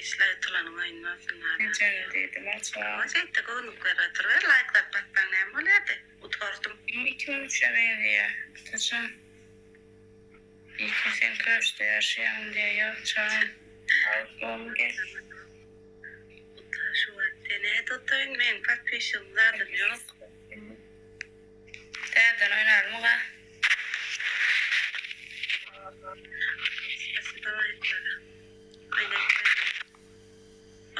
Işler utulanyň oýny bolsun nara. Ejene diýdim aç Hawa şeýtde göwnük berip oturyber laýklap bassaň näme bolýardy utardym. 2003-e meňzeýär Atajan. Ilki sen köşde ýaşaýaň diýýär ýok jagam. Alyp bol gel. Uta şu wagt sen nädip utaýyn meň podpisçigim zadym ýok. Täzeden oýnalymy ga. Spasiba laýklara. Oýnaýan.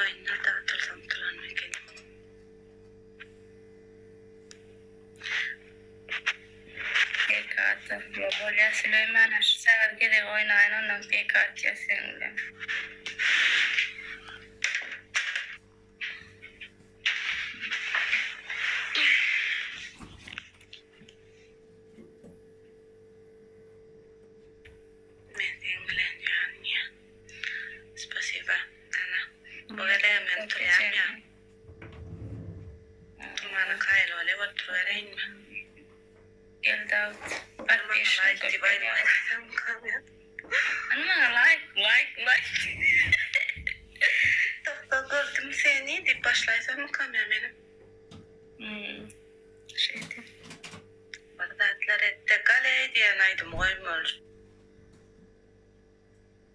Oýunda utulsam utulan eken. PK atar. Ýok bolýa Süleýmana şu çagal gezek oýnaýyn ondan PK atýas seň bilen. Men seň bilen ýanýa. Spasiba ana. Bu gezegem men utulýan ýa. Utulmana kaýyl bolýa oturybereýinmi? Gel Dawut. Podpisçnik köp gelýär. Hany maňa laýk laýk laýk. Tiktokda gördüm seni diýip başlaýsammykam ýa menem. Hmm. Şeýdip. Bir zatlar etde galeý diýen aýdym goýmaly.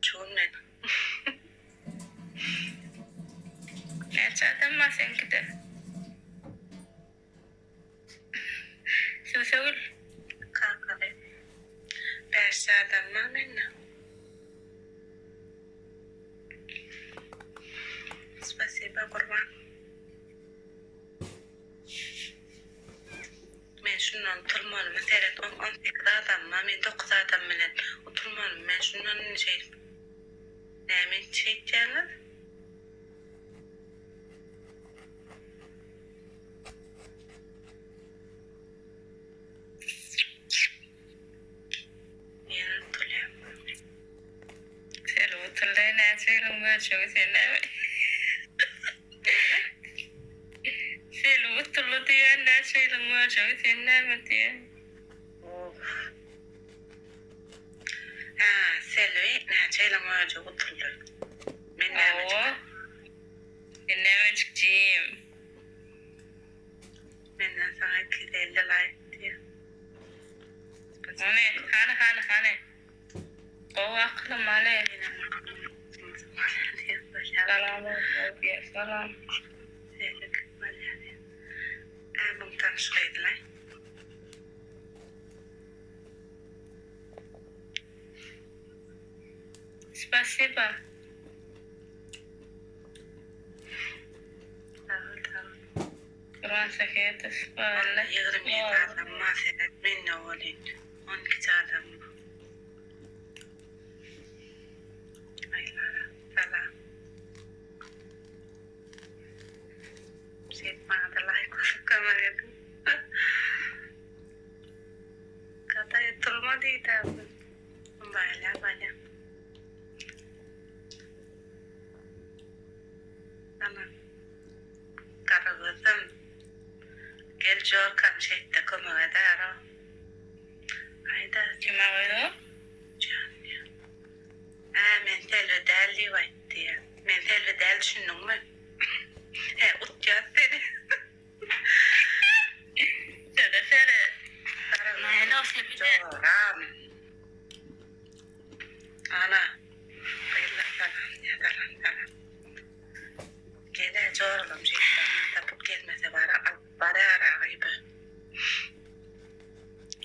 Şu gün men. Näçe adam bar seňkide? Sübsegül. Kakaly. Bäşje adam bar mende. Spasiba Gurban. Men şundan utulmalymy seret on 18 adamma men 9 adam bilen utulmalymy men şundan indi şeýdip näme şeýtýäňiz? Ýene utulýan. Sel utuldy näçe ýylyň möjegi sen näme? Näme? Sel utuldy diýen näçe ýylyň möjegi sen näme diýen? Of. Hä, Selbi näçe ýylyň möjegi utuldy. Men nämejik? Hawa. Sen nämejik jigim? Menden saňa 250 laýk diýýär. Hany, hany, hany, hany. Gowy akylym hany. Salam diýýär, salam. Ämiň tanyş gyzylaý. Spasiba. Sag ol, sag ol. Gurban Sähedow walla. 27 adam bar seret mende welin 12 adam bar. Aýlara salam. Şeýdip maňada laýk basyp kömek ediň. Gadaý oturma diýdä bu. Bolýa bolýa. Salam. Garagözüm. Gel jorkam şeýtde kömek edäro. Aýda. Kime goýdun? Janýa. Hä men Selbi däl diýip aýtdy. Men Selbi däl düşündiňmi? Hä utýas seni. Söze seret. Näle o Selbi däl. Joram. Ana. Gyzlar salam diýýär salam salam. Gel-ä joralam şeýtde tapyp gelmese bara alyp barýar agyby.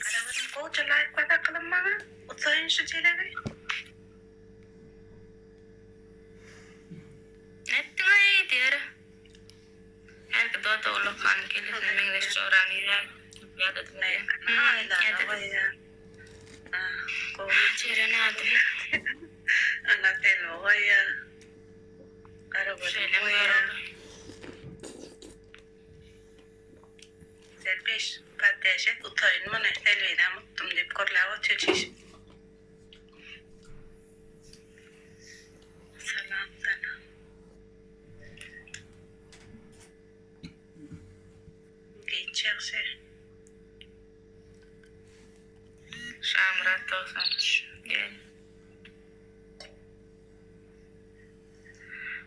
Garagözüm gowja laýk bas akylym maňa. Utsaýyn şu jelebi. Nätdiňaý diýer. Hälki doda ullakanyň kellesine meňzeş jorany ýadadyp diýer. Ýadadyp. Jeren ady. Ana selbi goýýar. Garagözüm goýýar. Selbiş, poddeş et utaýyn muny, Selbinem utdum diýip gürläp otyr çişip. Salam salam. Giç ýagşy. Şamyrat 93 gel.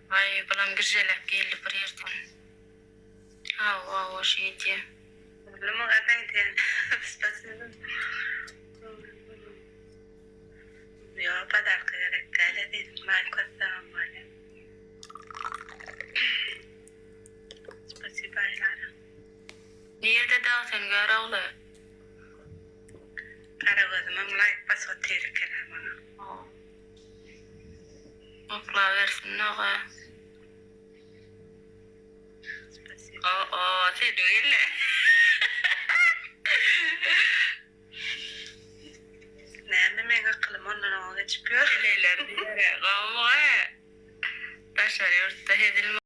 Aý bulam birjeläp geldi bir ýerden. Hawa hawa şeýdýä. Oglum gaty aýdýan. Spasibo. Ýok podarka gerek däl ezizim laýk bassaňam bolýa. Spasibo Aýlara. Nirde dag sen Görogly? Garagözümem laýk basyp otyr eken-ä maňa. Oklabersin doga. Spasibo. O-o seniň elle. Näme meň akylym ondan oňa geçip ýör. Heleýler diýere gowumy? Daşary ýurtda hezil.